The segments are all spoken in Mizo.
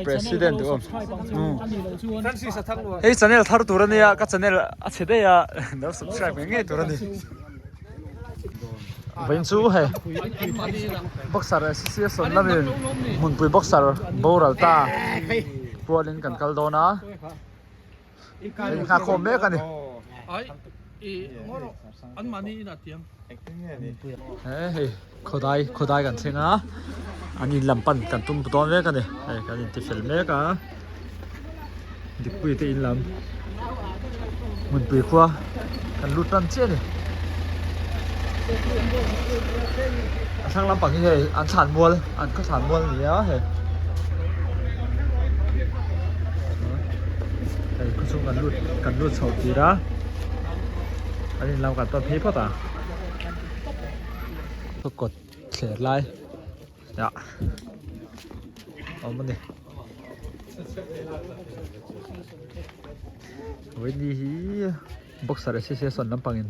President duhawm hei channel thar tur ania ka channel a chhe daih a lo subscribe ngei ngei tur ani vawiin chu hei boxer association lamin hmunpui boxer boral ta pualin kan kal dawn a. Innghakhawm mek a ni. He hei khawdai khawdai kan thleng a an in lam pan kan tum dawn mek a ni hei kan inti fel mek a Dikpui te in lam hmunpui khua kan lut tan chiah a ni a thlang lampang hi hei an thlan mual an khaw thlan mual a ni a hei. Hei khaw chhung kan lut kan lut chho tir a an in lam kan pan phei phawt a khaw kawt thler lai ah a awm a ni vawiin hi boxer association lampangin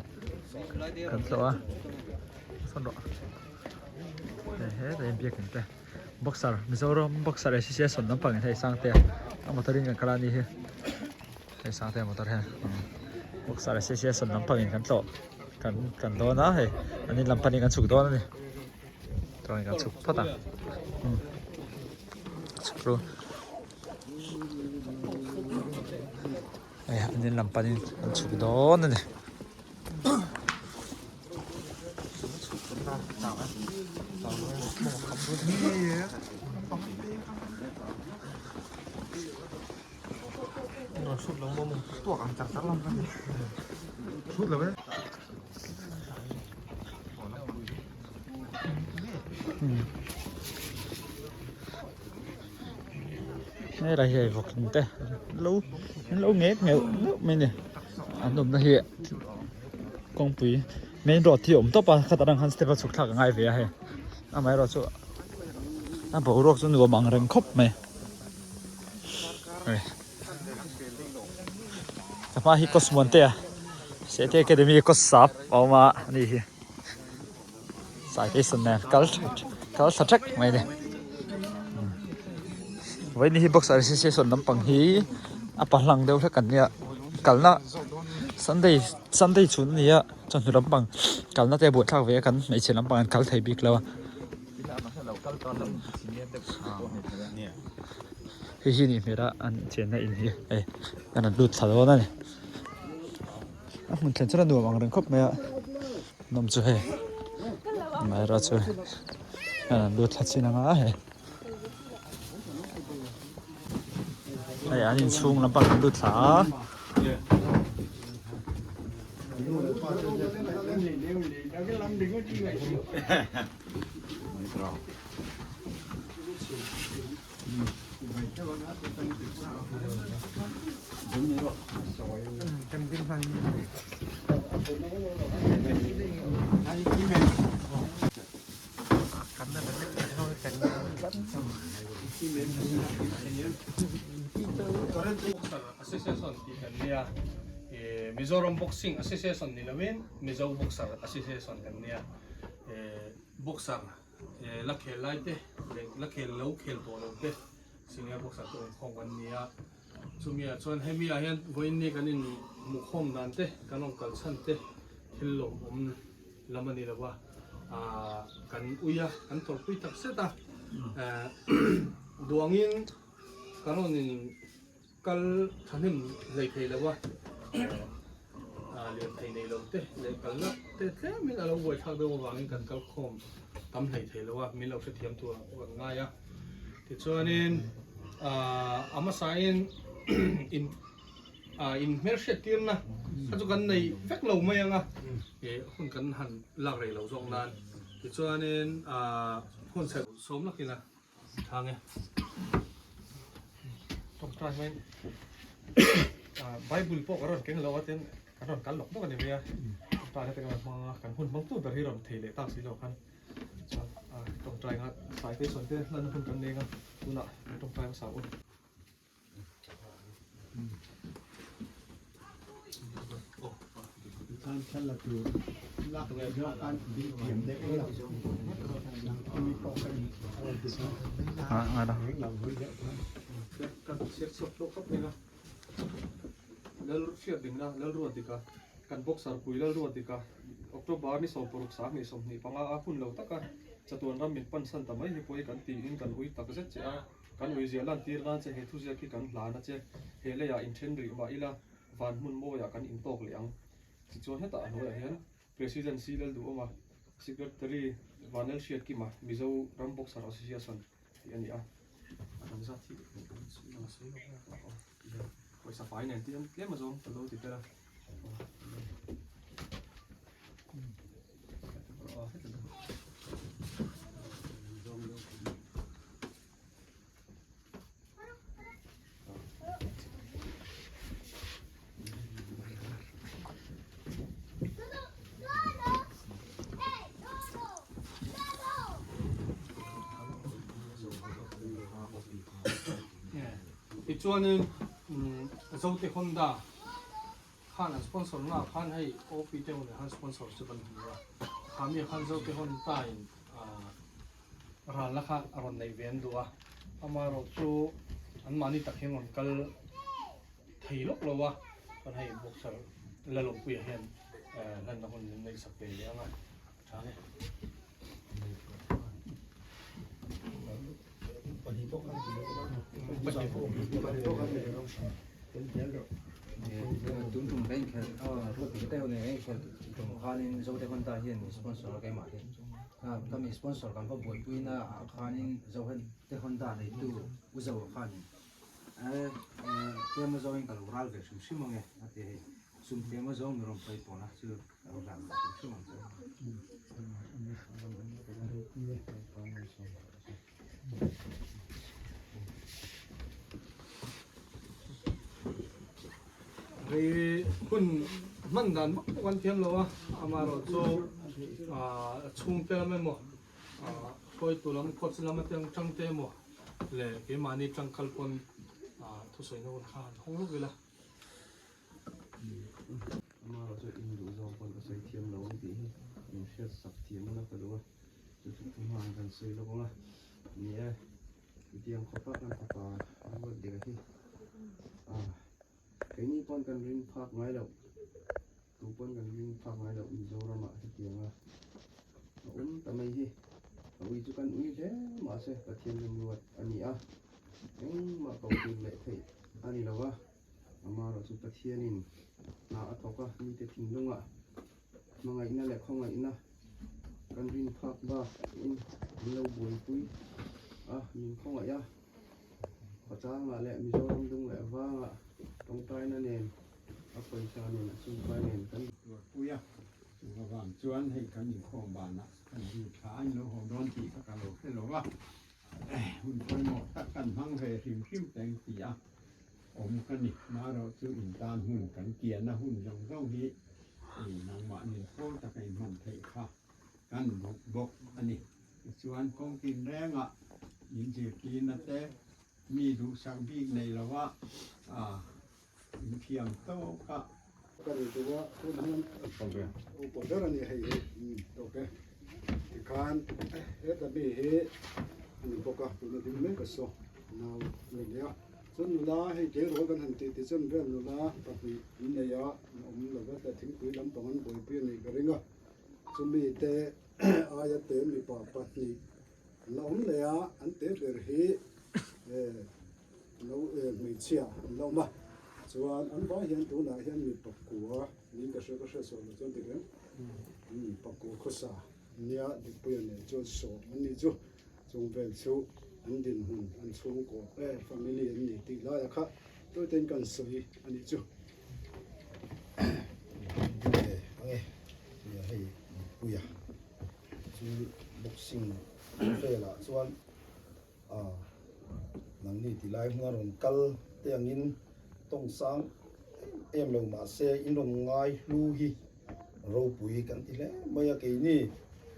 kan tlawh a sawn rawh he he biakin te. Boxer Mizoram Boxer Association lampang in hei Sangtea a motor in kan kal a ni hi hei Sangtea motor hian Boxer Association lampang in kan tlawh kan kan dawn a hei an in lam panin kan chhuk dawn a ni chuan kan chhuk phawt a chhuk ru hei an in lam panin kan chhuk dawn a ni. Helai hi hei vawkin te lo an lo ngek ngheuh ngheuh mai a ni an awmna hi kawngpui main road hi a awm tawp a khatah rang khan step a chhuk thlak a ngai ve a hei amaherawh chu a boruak chu nuam ang reng khawp mai hei ka hma hi Cosmonte a Sete Academy Cosap a awm a ani hi. Saitation nen kal kal thla thek mai a ni vawiin hi boxer association lampang hi a pa hlang deuh hlek an nia kalna sunday sunday chhun a ni a chawhnu lampang kalna te a buaithlak ve a kan hmeichhe lampang an kal thei bik lo a hei hi a nih hmel a an chenna in hi hei an rawn lut thla dawn a ni a hmun thlen chuan a nuam ang reng khawp mai a. Nawm chu hei amaherawh chu an lut thla chin anga hei hei an inchhung lampang an lut thla a. Association tih kan nia Mizoram Boxing Association ni lovin Mizo Boxer Association kan nia Boxer La khel lai te leh la khel lo khel tawh lo te senior boxer te awm khawm kan ni a, chumi ah chuan hemi ah hian vawiin ni kan in hmuh khawm dan te kan rawn kal chhan te thil lawmawm lam a ni lo a, ah kan ui a kan tawrhpui tak zet a, eh duangin kan rawn in. Kal thahnem hlei thei lo a, lirthei nei lo te leh kalna te tlemin a lo buaithlak deuh avangin kan kal khawm tam hlei thei lo a, min lo hrethiam tur ang pawh kan ngai a. Tichuanin a hmasain in in hmelhriat tirna kha chu kan nei vek lo mai ang a, hun kan han lak rei lo zawk nan. Tichuanin hun sawm lakin a. Thang e. Tawngtai hmain Bible pawh ka rawn keng lo a tin kan rawn kal lawk bawk a ni mai a. Tawngtai na te kan rawn hmang a, kan hun hmangtu ber hi rawn thei leh tak si lo khan. Chuan tawngtai nga sai te sawn te hlan hun kan nei nga tunah tawngtai hmasa u. Kan chhiar chhuak hlauh khawp mai a, Lal hriat dingna Lalruatdika, kan boxer pui Lalruatdika, October ni 16 2025 a hun lo taka chatuan ram min pansan ta mai hi pawi kan tiin kan ui tak zet che a, kan ui ziah lantir nan che he thuziak hi kan hlan a che, he leiah inthen rih mah ila van hmun mawiah kan intawk leh ang. Tichuan hetah a hnuaiah hian President C Lalduhawma, Secretary Vanel Hriatkima, Mizo Ram Boxer Association tih a ni a. A dang zat hi a sawi lo a, aw ti hian pawisa fai nen tlem tlem azawng ka lo ti tel a. Tichuanin Zote Honda khan an sponsor na khan hei OP te hun khan sponsor chu kan hmu a, kha mi khan Zote Honda in Ralna kha a rawn neih ve an duh a, amaherawh chu anmahni tak hian rawn kal thei lawk lo a, chuan hei boxer Lalawmpuia hian hlanna hun min neihsak ve leh ang a, tha nge. Tun tum ka inkhelh ruatpui te ho nen ka inkhelh tum khanin Zote Honda hian min sponsor a keimah hi ka mi sponsor kan va buaipui na ah khanin Zote Honda neitu U Zoa khanin tlem azawngin ka lo ral ve hrim hrim ange a ti hei sum tlem azawng mi rawn pai pawn a chu ka lo ral ve hrim hrim ang che. Hei hun hman dan vak pawh kan thiam lo a, amaherawh chu chhungte lam emaw hruaitu lam coach lam atang tangte emaw leh keimahni tangkal pawn thusawina hun kha han hawng lawk ila. Amaherawh chu induh zawng pawn ka sawi thiam lo ang tih hi min hriat sak thiam a la ka duh a. Chu chu thu hman kan sawi lawk ang a, ni e, hetiang khawpa kan fapa ruat dika hi ah keini pawn kan ring phak ngai loh, tu pawn kan ring phak ngai loh Mizoramah hetianga a awm ta mai hi a ui chu kan ui hle mahse Pathian remruat a ni a, engmah ko tir leh theih a ni lo a, amaherawh chu Pathianin hna a thawk a, mite thinlungah Hmangaihna leh khawngaihna kan rin phak bak in min lo buaipui a, min khawngaih a. Khawchangah leh Mizoram dung leh vangah tawngtaina nen, a pawisa nen, a sumpai nen kan. Tuarpui a, chu avang chuan hei kan inkhawm banah kan lut thla a, in lo haw dawn tih kha ka lo hre lo a, hun pawimawh tak kan hmang ve hrim hrim teng ti a. Awm ka ni, marawh chu intan hun kan kiana hun zawng zawng hi i nangmah nen pawl taka i hman theih kha kan buk bawk a ni. Tichuan kawng tinrengah min zirtirna te mi duhsak bik nei lova in thiam tawk a. Ka ri duh a, tun hian upa ber a ni hei hi tawk e. Tikhan heta mi hi a ni bawk a, tuna ding mek a saw nau a ni leh a. Chuan nula hei tleirawl kan han tih tih chuan vel nula pahnih an nei a, an awm lo va, tlai thingpui lampang an buaipui a nih ka ring a. Chumi te aia te mipa pahnih an la awm leh a, an te ber hi lo hmeichhia an la awm a. Chuan an vai hian tunah hian mi pakua niin ka hria ka hria sawi loh chuan dik em? Pakua khawsa nia Dikpuia nen chuan sawm an nih chu. Chung vel chu an dinhmun an chhungkaw eh family an ni tih laia kha tawitein kan sawi a nih chu. Ange nia hei Dikpuia chu boxing velah chuan ah nangni ti lai hmuna rawn kal te angin tawng sang em em lo mahse in rawn ngai hlu hi ropui kan ti hle mai a keini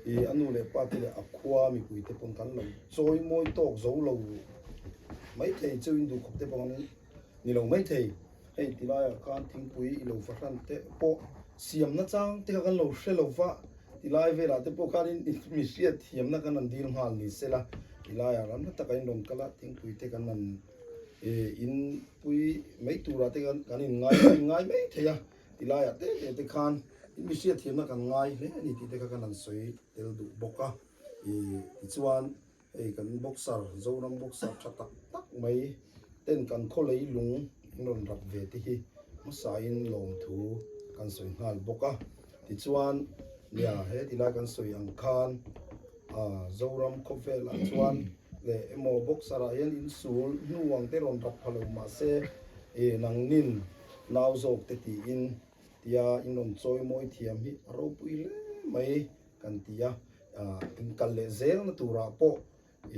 ih a nu leh pa te leh a khua mipui te pawn kan lo chawi mawi tawk zo lo maithei chu in duhkhawp te pawh an ni lo maithei hei ti laiah khan thingpui i lo fahran te pawh siamna chang te kha kan lo hre lo va. Tilai velah te pawh khanin mi hriat thiamna kan han dil nghal ni sela, tilaiah ram hla taka in rawn kal a, thingpui te kan han in pui mai turah te kan in ngai kan in ngai mai thei a, tilaiah te te te khan in mi hriat thiamna kan ngai hle a ni tih te kha kan han sawi tel duh bawk a. Tichuan hei kan boxer, Zoram boxer tha tak tak mai ten kan khaw lei lung in rawn rap ve te hi hmasain lawmthu kan sawi nghal bawk a. Tichuan nia he tilai kan sawi ang khan Zoram khawvelah chuan leh emaw boxer ah hian insul hnu ang te rawn rap pha lo mahse nangnin nau zawk te tiin tia in rawn chawi mawi thiam hi a ropui hle mai. Kan ti a, in kal leh zelna turah pawh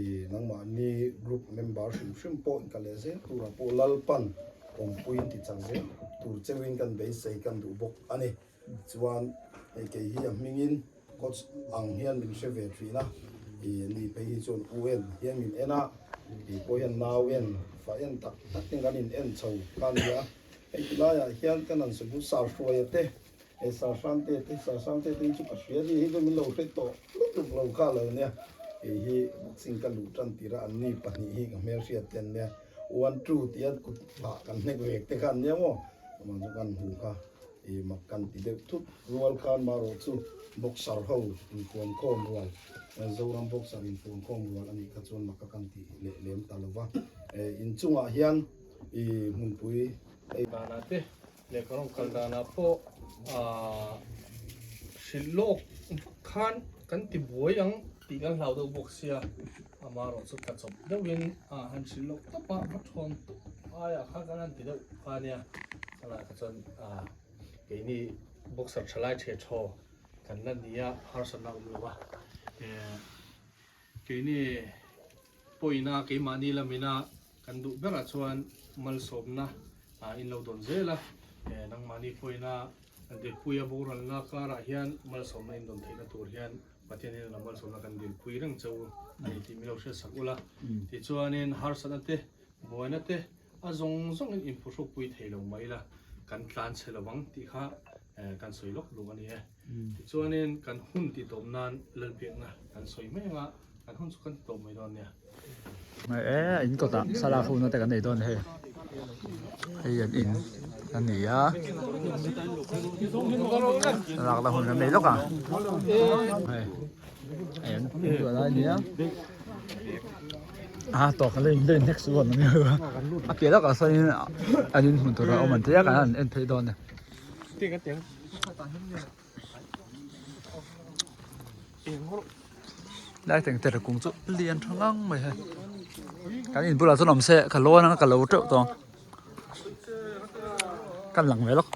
i nangmahni group member hrim hrim pawh in kal leh zel turah pawh Lalpan awmpui in ti chak zel tur cheuhin kan beisei kan duh bawk a ni. Chuan hei kei hi a hmingin coach ang hian min hre ve thin a, i ni phei hi chuan u en hian min en a, kei pawh hian nau en, fa en tak takin kan in en chho kha a ni a. Hei ti laiah hian kan han sawi sar hruaia te Hei Sahrangte te, Sahrangte te hi chu ka hria ni hi chu min lo hre tawh lutuk lo kha lo nia. Hei hi boxing ka luh tan tirh a an ni pahnih hi ka hmelhriat te an nia. One two tia kut phah kan hnek vek te kha an nia maw? Amah chu kan hmu kha i mak kan ti deuh thut rual khan marawh chu boxer ho infuan khawm rual Zoram boxer infuan khawm rual anih kha chuan mak a kan ti leh lem ta lo va. Inchungah hian i hmunpui hei. Danah te Lehkha rawng kal danah pawh aah hrilh lawk vak khan kan ti buai ang tih kan hlau deuh bawk sia, amaherawh chu tla chawp deuhin ah han hrilh lawk tawp a, va thawn tawp aiah khan kan han ti deuh kha ania, chulaiah kha chuan aah keini boxer thalai the thaw kan la ni a, harsatna a awm lo a, eh keini pawina keimahni lamina Kan duh berah chuan malsawmna in lo dawn zel a, nangmahni pawina Dilpuia boralna karah hian malsawmna in dawn theihna tur hian Pathian hian a malsawmna kan dilpui reng che u a ni tih min lo hriatsak ula. Tichuanin harsatna te, buaina te a zawng zawngin inphuhrukpui thei lo mah ila kan tlan chhe lo vang tih kha kan sawi lawk duh a ni e. Tichuanin kan hun titawp nan Lalbiakna kan sawi mai anga kan hun chu kan titawp mai dawn nia. E in kawtah thlalak ho na te kan nei dawn hei hei an in a ni a thlalak la hun kan nei lawk a hei hei an duh lai a ni a a tawk a lei lei nek suh a a piah lawkah sawn an in hmun tur a awm an tia kan han en phei dawn a ni. Lai teng ter kung chu lian tha ngang mai hei kan in bulah chuan awm se ka lawn anga ka lo teuh tawh ang kan lang ve lawk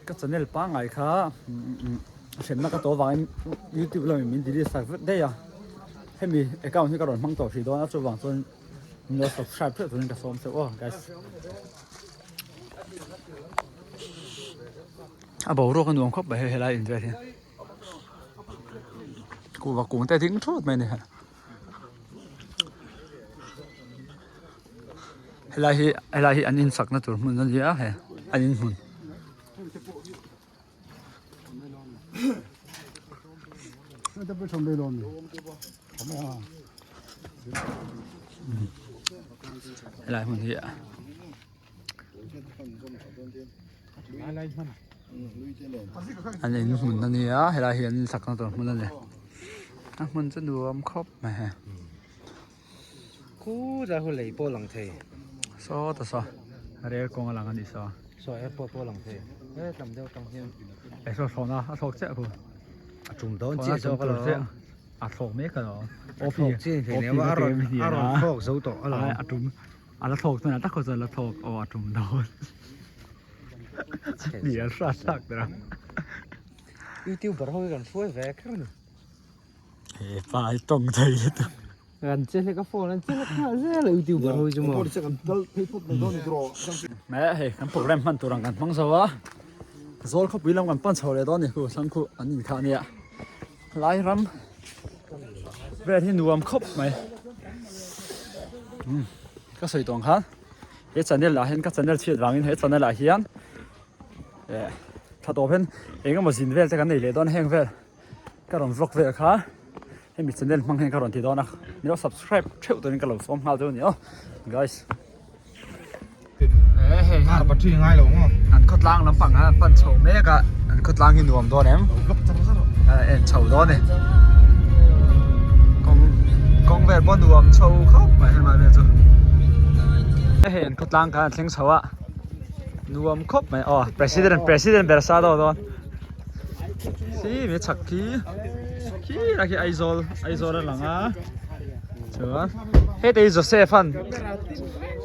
ka channel pangngai kha hremna ka tawh avangin youtube lamin min delete sak vek daih a hemi account hi ka rawn hmang tawh hrih dawn a chuvang chuan min lo subscribe theuh turin ka sawm cheu aw guys. A boruak a nuam khawp mai hei helai in vel hi kuhva kung te a ding thut mai a ni helai hi helai hi an insakna tur hmun a ni a hei an in hmun. Helai hmun hi An in hmun a ni a helai hi an in sakna tur hmun a ni a hmun chu nuam khawp mai hei Khulai hu lei pawh lang thei saw ta saw rel kawng a lang a nih saw saw airport pawh lang thei he tlam deuh atang hian eh saw thlawhna a thlawk chiah khu a tum dawn chiah zawk alawm a thlawk mek alawm a thlawk chiah ni thei a rawn thlawk zo tawh alawm a tum A la thlawk chuan a tak chuan a la thlawk aw a tum dawn. Ni a hrat tak ber a. Youtuber ho hi kan hruai ve kher a ni. He pa hi tawng thei lutuk. Kan che hlek a phone an che hlek nghal zel a youtuber ho hi chu maw. Meh hei kan program hman tur ang kan hmang zo a. Zawl khawpui lam kan pan chho leh dawn a ni khu thlang khu an inkhah a nia. Lai ram vel hi nuam khawp mai ka sawi tawng khan he channel ah hian ka channel chhiat vangin he channel ah hian eh. Thla tawp hian eng emaw zin vel te kan nei leh dawn a heng vel ka rawn vlog vel kha hemi channel hmang hian ka rawn ti dawn a min lo subscribe theuh turin ka lo sawm nghal deuh a ni aw guys. An khawtlang lampang ah an pan chho mek a an khawtlang hi nuam dawn em en chho dawn a ni kawng kawng vel pawh nuam chho khawp mai hemi vel chu hei an khawtlang khan an thleng chho a. Nuam khawp mai aw president president ber sa daw dawn khi mi chhak khi khi lah khi Aizawl Aizawl a lang a chuan heta hi Joseph an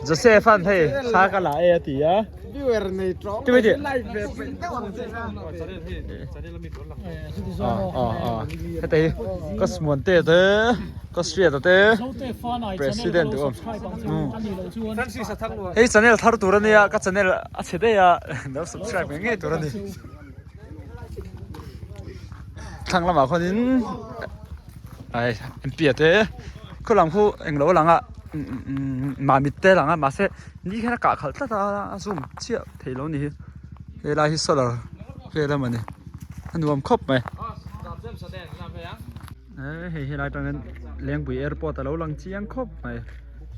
Joseph an hei thla ka la e a ti a ti mai tih aw aw heta hi ka smuan te te ka hriat te president te awm hei channel thar tur ania ka channel a chhe daih a lo subscribe ngei ngei tur ani thlang lamah khuanin ai MP a te khaw lam khu englo a lang a mamit te a lang a mahse ni hian a kah khalh tlat a a zoom chiah theih lo a ni hi helai hi solar vel a mawni a nuam khawp mai. Eh hei helai atangin Lengpui airport alo lang chiang khawp mai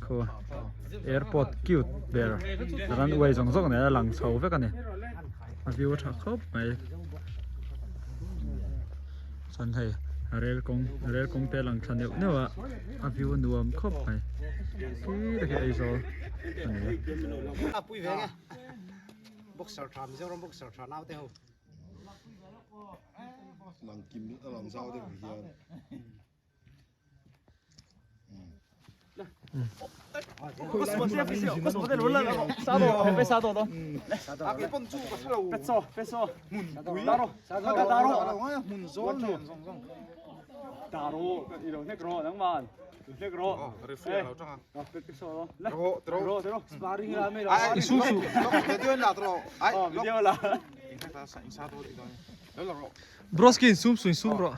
khu airport cute ber runway zawng zawng nen a lang chho vek a ni a view a tha khawp mai chuan hei rel kawng rel kawng te a lang thla neuh neuh a a view a nuam khawp mai khi te khi Aizawl a ni a. Boxer tha Mizoram boxer tha naute ho. Lang kim a lang zau deuh hian. Broski insum su insum rawh.